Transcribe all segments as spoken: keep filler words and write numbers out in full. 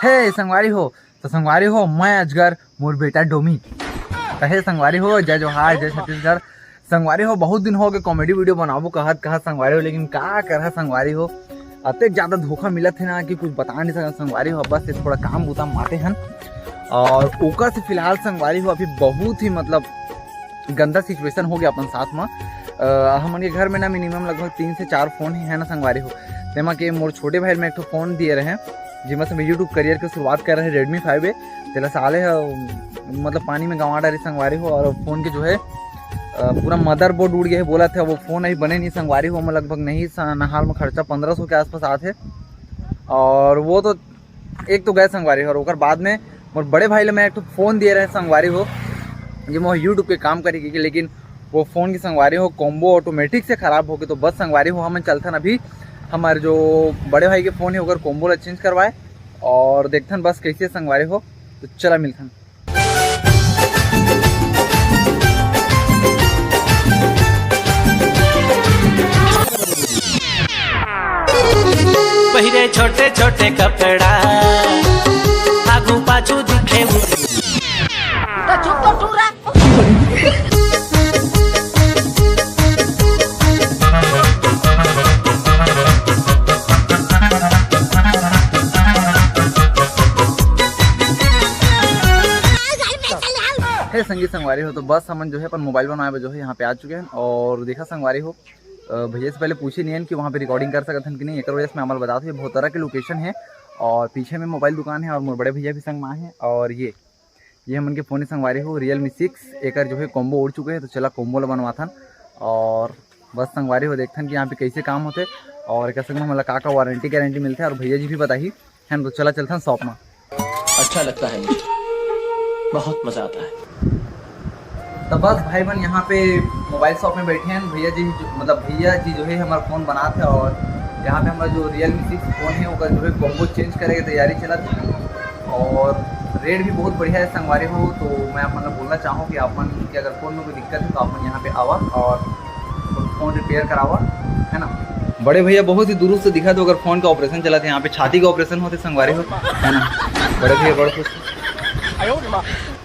हे संगवारी हो, तो संगवारी हो, मैं अजगर, मोर बेटा डोमी। कहे संगवारी हो, जय जोहार, जय छत्तीसगढ़। संगवारी हो, बहुत दिन हो गए कॉमेडी वीडियो बनाबो कहत कहत संगवारी हो, लेकिन का करहा संगवारी हो, अतेक ज्यादा धोखा मिलत हे ना कि कुछ बता नहीं सकत संगवारी हो। बस ये थोड़ा काम बुता माते हन और ओकर से फिलहाल संगवारी हो अभी बहुत ही मतलब गंदा सिचुएशन हो गया अपन साथ में। अ, हमन के घर में ना मिनिमम लगभग तीन से चार फोन ही है ना संगवारी हो। तेमा के मोर छोटे भाई में एक ठो फोन दिए रहे, जिमा से मैं यूट्यूब करियर के शुरुआत कर रहे, रेडमी फाइव ए। तेला साले ह मतलब पानी में गंवा डारी संगवारी हो, और फोन के जो है अ, पूरा मदरबोर्ड उड़ गया है बोला था। वो फोन अभी बने नहीं संगवारी हो, मैं लगभग नहीं सा- नहाल में खर्चा पंद्रह सौ के आसपास आते। और वो तो एक तो गए संगवारी हो, और ओकर बाद में मोर बड़े भाई ले मैं एक ठो फोन दिए रहे संगवारी हो, जे मोर यूट्यूब के काम करी के, लेकिन वो फोन की संगवारी हो कॉम्बो ऑटोमेटिक से खराब हो गए। तो बस संगवारी हो, हमन चलथन अभी हमारे जो बड़े भाई के फोन है ओकर कॉम्बो ला चेंज करवाए और देखथन बस कैसे संगवारी हो। तो चला मिलथन। पहिरे छोटे छोटे कपड़ा, आगू पाछू दिखे। तो चुप तो टूरा। हे संगी संगवारी हो, तो बस हमन जो है अपन मोबाइल बनवाए बर जो है यहाँ पे आ चुके हैं। और देखा संगवारी हो, अ, भैया से पहले पूछे नहीं हन कि वहाँ पे रिकॉर्डिंग कर सकत हन कि नहीं, एक वजह से मैं अमल बता दूँ, ये बहुत तरह के लोकेशन है और पीछे में मोबाइल दुकान है और मोर बड़े भैया भी संग में आए हैं। और ये ये हमन के फोन संगवारी हो रियल मी सिक्स, एकर जो है कॉम्बो उड़ चुके हैं। तो चला कॉम्बो ला बनवाथन और बस संगवारी हो देखथन कि यहाँ पे कैसे काम होते और एकर संग में हमन ला का का वारंटी गारंटी मिलते और भैया जी भी बताही। है ना, तो चला चलथन शॉप में। अच्छा लगता है मुझे, बहुत मजा आता है। तो बस भाई बहन यहाँ पे मोबाइल शॉप में बैठे हैं भैया जी जो, मतलब भैया जी जो है हमारा फ़ोन बनात है और यहाँ पे हमारा जो रियल मी सिक्स फ़ोन है ओकर जो है कॉम्बो चेंज करे के तैयारी चलत है और रेट भी बहुत बढ़िया है संगवारी हो। तो मैं आप मन ला बोलना चाहूँ कि आप मन के अगर फ़ोन में कोई दिक्कत है तो आप मन यहाँ पे आवा और फ़ोन रिपेयर करावा, है ना। बड़े भैया बहुत ही दुरुस्त दिखा तो अगर फ़ोन का ऑपरेशन चलत है, यहाँ पे छाती का ऑपरेशन होते संगवारी हो, है ना। बड़े भैया बड़ खुश।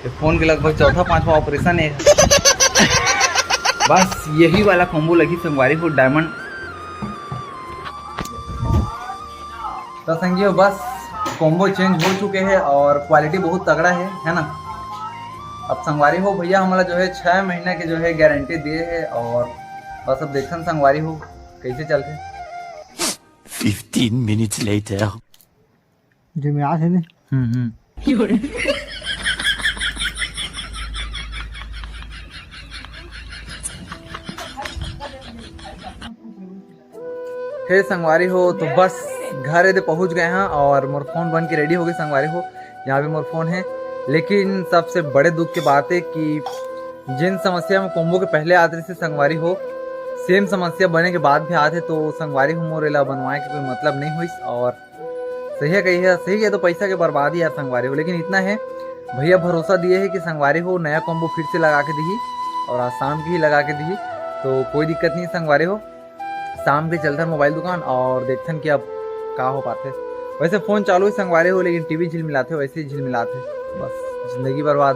ये फोन के लगभग चौथा पांचवा ऑपरेशन है। बस यही वाला कॉम्बो लगी संगवारी हो डायमंड। तो संगी हो बस कॉम्बो चेंज हो चुके हैं और क्वालिटी बहुत तगड़ा है, है ना। अब संगवारी हो भैया हमला जो है छः महीना के जो है गारंटी दिए है और बस अब देखथन संगवारी हो कैसे चलते। Fifteen minutes later. जो मैं आज है ना हम्म हम्म। हे संगवारी हो, तो बस घर एदे पहुंच गए हैं और मोर फोन बन के रेडी हो गए संगवारी हो। यहाँ पे मोर फोन है, लेकिन सबसे बड़े दुख की बात है कि जिन समस्या में कॉम्बो के पहले आते रहिसे संगवारी हो, सेम समस्या बने के बाद भी आते, तो संगवारी हो मोर एला बनवाए के कोई मतलब नहीं होइस। और सही है कही है, सही है तो पैसा के बर्बादी यार संगवारी हो, लेकिन इतना है भैया भरोसा दिए है कि संगवारी हो नया कॉम्बो फिर से लगा के दिही और आज शाम के ही लगा के दिही, तो कोई दिक्कत नहीं संगवारी हो। शाम के चलथन मोबाइल दुकान और देखथन कि अब का हो पाथे। वैसे फोन चालू है संगवारी हो, लेकिन टीवी झिलमिलाथे, वैसे ही झिलमिलाथे, बस जिंदगी बर्बाद।